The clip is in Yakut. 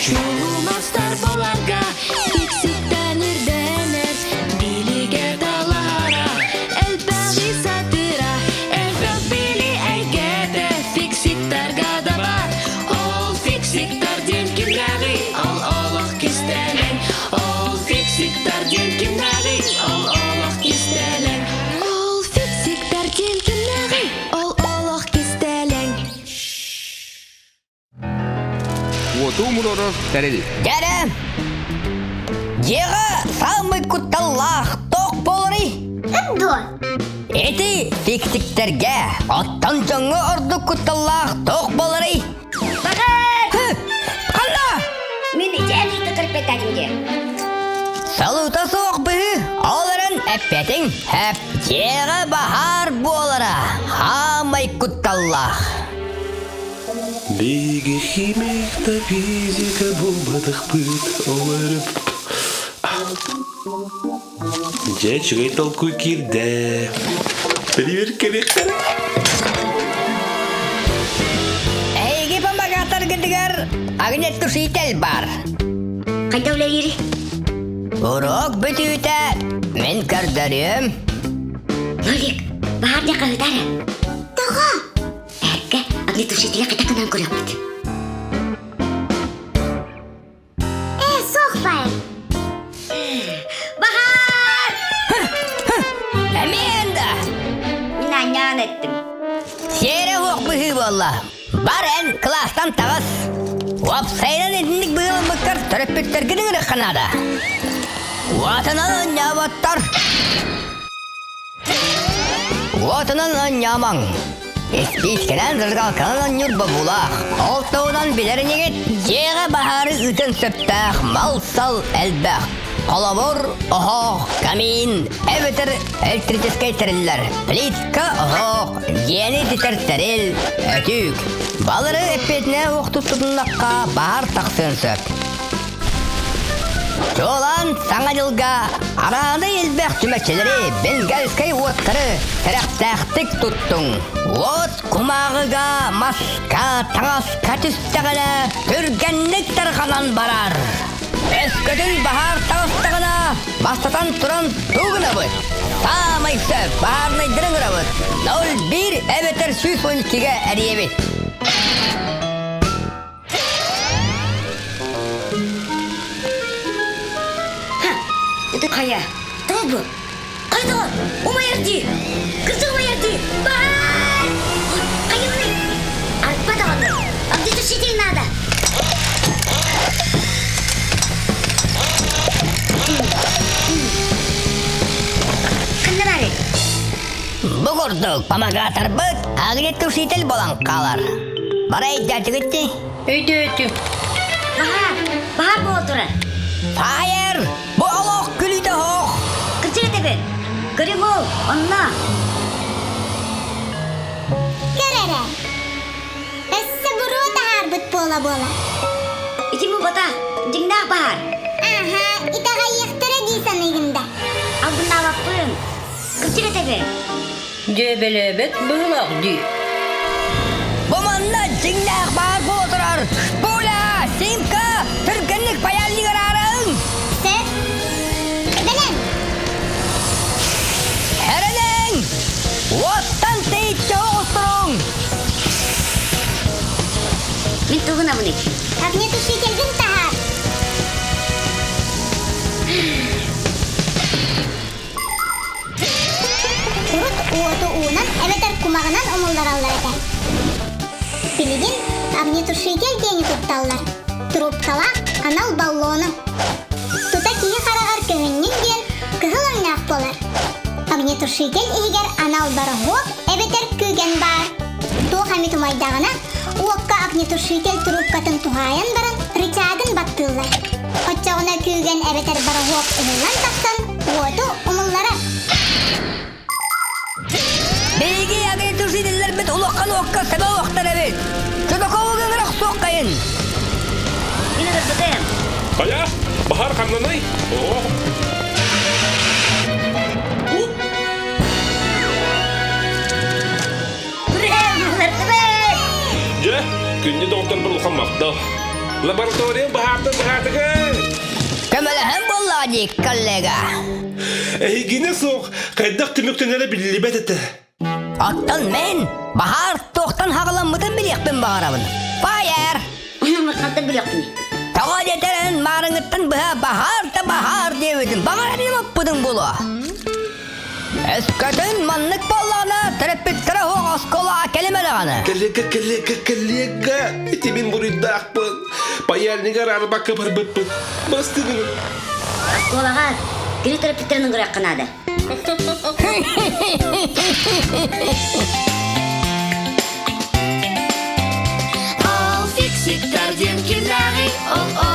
Чулумастар боларга тиксиктэн үрдэнэр, билигэ талаһара, элбэҕи сатыыра, элбэх били эйгэтэ фиксиктарга да бар. Ол фиксиктар диэн кимнээҕий? Ол олох кистэлэҥ. Ол фиксиктар диэн кимнээҕий? Ол олох кистэлэҥ. Ол фиксиктар диэн кимнээҕий? Ол олох кистэлэҥ. Уоту умуророр тэрил. Дьэрэ! Дьиэҕэ саамай кутталлаах туох буоларый? Дуо? Ити фиксиктэргэ, оттон дьоҥҥо ордук кутталлаах туох буоларый? Баҕар! Ханна? Мин ити эн кырпетатым диye. Салыта суох быһыы, ол эрэн эппэтиҥ, хэп, дьиэҕэ баһаар буолара хаамай кутталлаах. Биһиги химик да физика буолбатахпыт, ол эрэ Дьэ, үчүгэй толкуй киирдэ. Привет, кэлиэхтэрэ. Эһиги помогатаргытыгар огнетушитель бар. Хайда үлэлиир? Урок бүтүүтэ мин көрдөрүөм. Нолик, баһаар дьэ хаһытар. Тоҕо? Эргэ огнетушителя хайдах гынан көрүөхпүт? Ээ, суох бай. Баһаар! Эмиэн да! Мин анньаан эттим. Сиэрэ уох быһыы буолла. Бар эн кылаастан таҕыс. Уопсайынан итинник быһыыламмыккар төрөппүттэргин ыҥырыахха наада. Уотунан оонньооботтор. Уотунан оонньоомоҥ. Испиискэнэн зажигалканан оонньуур бобуулаах. Ол туһунан билэр инигит, дьиэҕэ баһаары ыытыан сөптөөх мал-сал элбэх. Холобур, оһох, камин, эбэтэр электрическэй тэриллэр, плитка, оһох, дьиэни ититэр тэрил, өтүүк. Балары эппиэтинэ уох туттуннахха баһаар тахсыан сөп. Чуолаан Саҥа дьылга арааны элбэх чүмэчилэри, бенгальскай уоттары сэрэхтээхтик туттуҥ. Уот кумааҕыга, маска, таҥаска түстэҕинэ түргэнник тарҕанан барар. Өскөтүн баһаар таҕыстаҕына, бастатан туран тугу гынабыт? Саамай сөп баһаарынайдары ыҥырабыт. 01 эбэтэр 112-гэ эрийэбит. Это хайа? Тоҕо бу? Хайа тоҕо? Умайар дии! Кырдьык умайар дии! Баар! Хайыҥный? Арба даҕаны! Огнетушитель надо! Ханна баарый? Бу курдук помогатарбыт огнетушитель буолан хаалар. Бара өйдөөтүгүт дии? Өйдөөтүм. Баһаар! Баһаар буола турар. Фаер! Бу олох күлүүтэ оһох! Кырдьык этэбин. Көрүҥ ол, онно. Көр эрэ. Өссө буруо таһаарбыт буола-буола. Ити бу бата, дьиҥнээх баһаар. Аһа, итэҕэйиэхтэрэ дии саныыгын да. Албыннаабаппын. Кырдьык этэбин. Дьүөбэлээбэт быһыылаах дии. Бу манна дьиҥнээх баар буола турар! Пуля! Симка! Түргэнник паяльник араарыҥ! Сөп. Бэлэм. Эрэнэҥ! Уоттан тэйиччи оҕустуруҥ! Мин тугунабыный? Огнетушительгин таһаар. Урут уоту уунан эбэтэр кумаҕынан умуллараллар этэ. Билигин огнетушитель диэни тутталлар. Трубкалаах анал баллону. Тута киһи хараҕар көһүннүн диэн кыһыл өҥнөөх буолар. Огнетушитель иһигэр анал бороһуок эбэтэр күүгэн баар. Туох эмит умайдаҕына, уокка огнетушитель трубкатын туһаайан баран рычагын баттыыллар. Оччоҕуна күүгэн эбэтэр бороһуок ыһыллан тахсан уоту умулларар. Биһиги огнетушителлэрбит улахан уокка саба уохтар эбит. Чудакова ыҥырах суоххайын. Мин ырбытым. Хайа, баһаар ханнаный? Оо. Лаборатория баһаартан баһаатыгар! Көмөлөһөн буоллаҕа дии, коллега. Эһигини суох хайдах түмүктэнэрэ биллибэт этэ. Оттон мин баһаар туохтан хаҕыламмытын билиэхпин баҕарабын. Фаер! Хантан билиэхпиний? Тоҕо диэтэрин маарыҥыттан быһа баһаар да баһаар диэбитин баҕар оппутуҥ буолуо. Өскөтүн маннык буоллаҕына төрөппүттэрэ суох оскуолаҕа кэлимэ даҕаны. Коллега, коллега, коллега, ити мин буруйдаахпын. Паяльнигар арбакка барбыппын. Бастыгын. Оскуолаҕа кини төрөппүттэрин ыҥырыахха наада. Ол фиксиктар диэн кимнээҕий? Ол